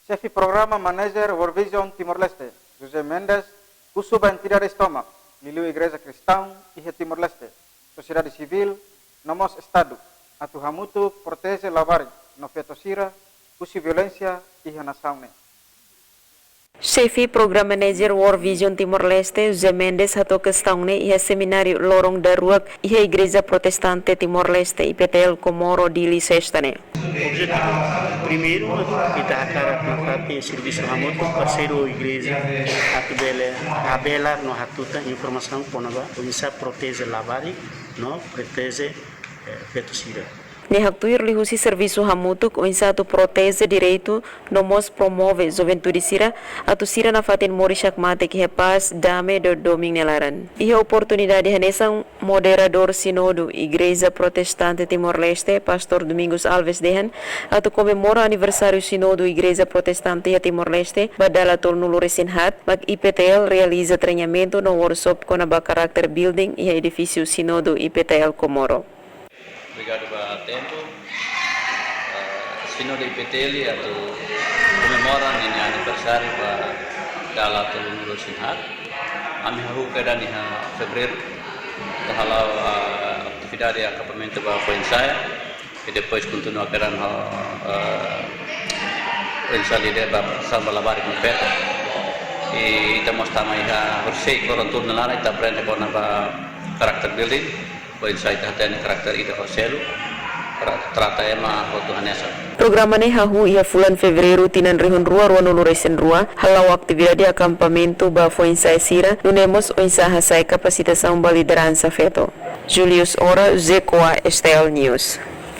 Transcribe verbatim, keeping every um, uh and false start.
Xefe Programa Manager World Vision Timor-Leste, José Mendes, husu ba entidades tomak, liuliu Igreja Kristaun iha Timor-Leste, sosiedade sivíl, no mós Estadu, atu hamutuk proteje labarik no feto sira husi violénsia iha nasaun ne'e. Xefe Program Manager World Vision Timor-Leste, José Mendes, hato'o kestaun ne'e iha semináriu loron daruak iha Igreja Protestante Timor-Leste, I P T L Comoro, Dili, Sesta ne'e. Objetivu primeiru, ita hakarak nafatin servisu hamutuk, parseiru igreja, atu bele habelar no hatutan informasaun kona-ba oinsá proteje labarik no proteje, eh, feto sira. Nia haktuir liuhusi servisu hamutuk oinsá atu proteje direitu no mós promove juventude sira atu sira nafatin moris hakmatek iha pás, dame no domin nia laran. Iha oportunidade hanesan, moderadór Sínodu Igreja Protestante Timor-Leste, Pastór Domingos Alves dehan, atu komemora aniversáriu Sínodu Igreja Protestante iha Timor-Leste ba dala tolunulu-resin-haat, mak I P T L realiza treinamentu no workshop kona-ba character building iha edifísiu Sínodu I P T L Comoro. Obrigadu ba tempu. Eh, Sínodu I P T L atu komemora ninia aniversáriu ba dala tolunulu-resin-haat. Ami hahú kedan iha Fevereiru, ita hala'o, eh, atividade akampamentu ba foin-sa'e. I depois kontinua kedan ho, eh, foin-sa'e ida ba protesaun ba labarik no feto. I ita mós tama iha horisehik loron tolu nia laran, ita aprende kona-ba character building. Foin-sa'e ita hatene karakter ida ho seluk, para trata ema hotu hanesan. Programa ne'e hahú iha fulan Fevereiru tinan rihun rua ruanulu-resin-rua, hala'o atividade akampamentu ba foin-sa'e sira, nune'e mós oinsá hasa'e kapasitasaun ba lideransa feto. Julius Ora, José Coa, S T L News.